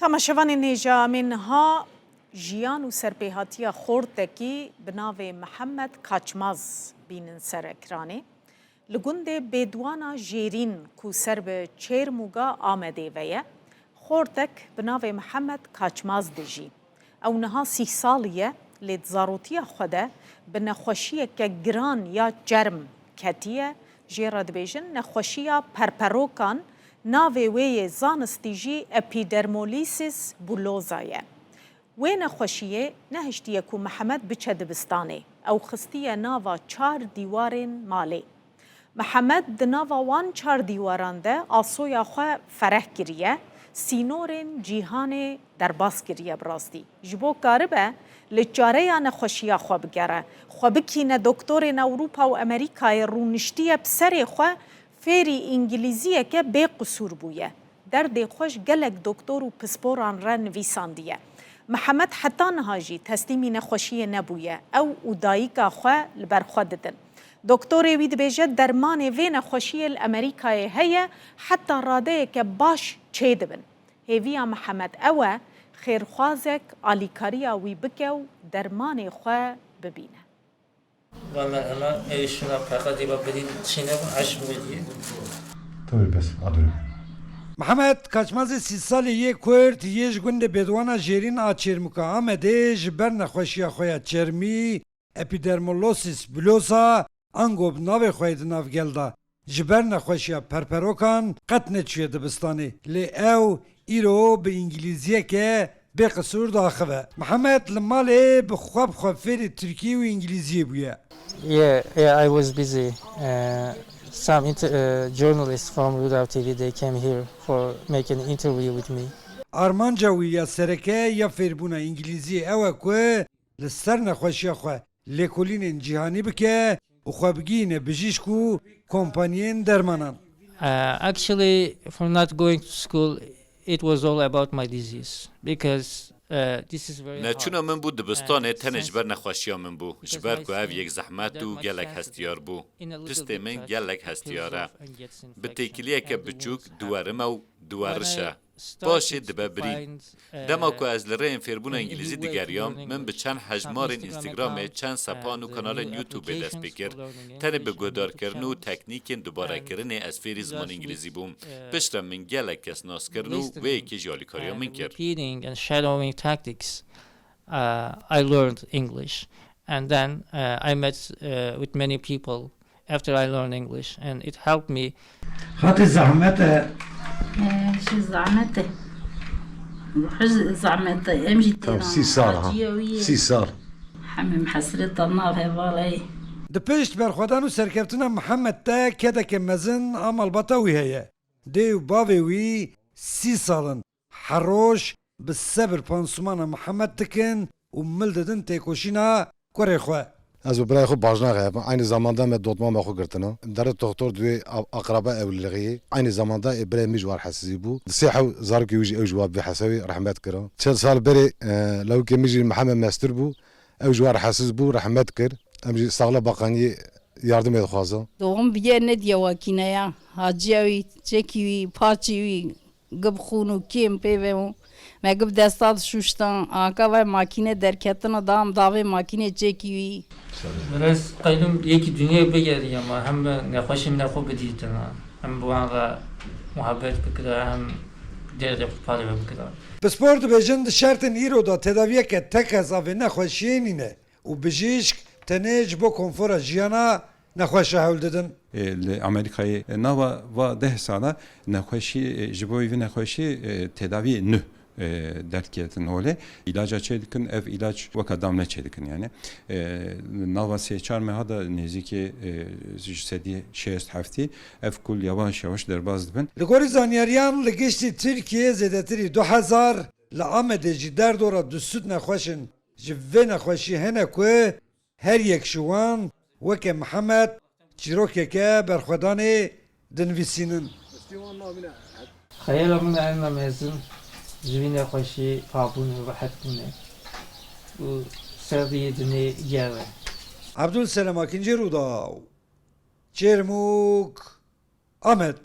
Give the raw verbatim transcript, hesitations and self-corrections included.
Temaşevanên hêja, em ê niha jiyan û serpêhatiya xortekî bi navê Mihemed Kaçmaz bînin ser ekranê. Li gundê Bêdwana Jêrîn ku ser bi Çêrmûga Amedê ve ye, xortek bi navê Mihemed Kaçmaz dijî. Ew niha sîh salî ye, lê di zarotiya xwe de bi nexweşiyeke giran ya çerm ketiye, jê re dibêjin nexweşiya perperokan, navê wê yê zanistî jî epidermolysis bullosa ye. Wê nexweşiyê nehiştiye ku Mihemed biçe dibistanê, ew xistiye nava çar dîwarên malê. Mihemed di nava wan çar dîwaran de asoya xwe fereh kiriye, sînorên cîhanê derbas kiriye bi rastî. Ji bo karibe li çareya nexweşiya xwe bigere, xwe bikîne doktorên Ewropa û Amerîkayê rûniştiye bi serê xwe fêrî îngilîziyeke bê qisûr bûye. Derdê xwe ji gelek doktor û pisporan re nivîsandiye. Mihemed heta niha jî teslîmî nexweşiyê nebûye. Ew û dayika xwe li ber xwe didin. Doktorê wî dibêje dermanê vê nexweşiyê li Amerîkayê heye, heta radeyeke baş çêdibin. Hêviya Mihemed ew e, xêrxwazek alîkariya wî bike û dermanê xwe bibîne. Valla ela ew şuna peqetî ba bidî çîne eşq bidî. Tabii bes, adurim. Mihemed Kaçmazê sî salî yê Kurd yê ji gundê Bêdwana Jêrîn a Çêrmûka Amedê ji ber nexweşiya xwe ya çermî, epidermolosis bullosa, ango bi navê xwe yê di nav gel de, ji ber nexweşiya perperokan qet neçûye dibistanê. Lê ew îro bi îngilîziyeke bê qisûr diaxive. Mihemed li malê bi xwe bi xwe fêrî tirkî û îngilîziyê bûye. Yeah, yeah, I was busy. Uh, some inter- uh, journalists from Rudal T V, they came here for make an interview with me. Armanca wî ya sereke ya fêrbûna îngilîziyê ew e ku li ser nexweşiya xwe lêkolînên cîhanî bike û xwe bigihîne bijîşk û kompaniyên dermanan. Uh, actually, for not going to school, it was all about my disease because, uh, this is very hard. Neçûna min bû dibistanê tenê ji ber nexweşiya min bû, ji ber ku ev yek zehmet û gelek hestiyar bû. Piştê min gelek hestiyar e. Bi têkiliyeke biçûk diwerime û diweriş e. Paşê dibe birîn. Dema ku ez li rêyên fêrbûna îngilîzî digeriyam, min bi çend hejmarên Instagramê, çend sepan û kanalên YouTubeê dest pê kir. Tenê bi guhdarkirin û teknîkên dubarekirinê ez fêrî ziman îngilîzî bûm. Piştre min gelek kes nas kirin û wê yekê jî alîkariya min kir. Repeating and shadowing tactics, uh, I learned English. And then, uh, I met, uh, with many people after I learned English, and it helped me. Xatê zehmet e. Ee, şu zahmet e. Ruhij zahmet e. Em jî Tam têran sî sal ha. Acıya wî ye. Sî sal. Hemim hesret nav hevalay. Di pişt berxwedan û serkeftina Mihemed de kedeke mezin a malbata wî heye. Dê û bavê wî sî sal in. Her roj bi sebir pansûmana Mihemed dikin û mil didin têkoşîna kurê xwe. Ez û birayê xwe bajna xeyabin. Aynı zamanda me dotma me xwe girtina. Dere toxtor di wê a-, aqraba ewliliği. Aynı zamanda ê birayê min ji war hesizî bû. Di sê hew zarokê wî jî ew ji war bî hesewî rehmet kira. Çel sal berê, e, lewkê min jî Mihemed Mestir bû. Ew ji war hesiz bû, rehmet kir. Em jî Saxla Bakaniyê yardimê dixwazin. Doğum bûye ne diye wakîneya. Haciya wî, çekî wî, paçî wî. Gib xûn û kêm pê ve û me gib desta dişûştan, aka vay makîne derketina dam davê makînê çêkî wî. Biraz qeylum yekî dinyayê bigerî ama hem bi nexweşî min xwe bidîtina, hem bi wan re muhabbet bikira, hem derdê xwe parve bikira. Pispor dibêjin di şertên îro de tedaviyeke tekez a vê nexweşiyê nîne û bijîşk tenê ji bo konfora jiyana nexweşa hewl didin. E, li Amerîkayê, e, nava va deh sala nexweşî, e, ji bo vî nexweşî, e, tedaviyê nû, e, derketin holê. Îlaca çê dikin, ev îlac weka damle çê dikin yani. E, nava sê çar meha de nêzîkî, e, ji sedî şêst heftî ev kul yavaş yavaş derbas dibin. Li gorî zanyariyan li giştî Tirkiyê zêdetirî du hezar, li Amedê jî derdora du sed nexweş in ji vê nexweşî hene ku her yek ji wan weke Mihemed çîrokeke berxwedanê dinivîsînin. Xeyala min a ena mezin ji vî nexweşî pabûn û rehetbûn e û serdiyê dinê gerr e. Ebdul Selam Akincî, Rûdaw, Çêrmûg, Amed.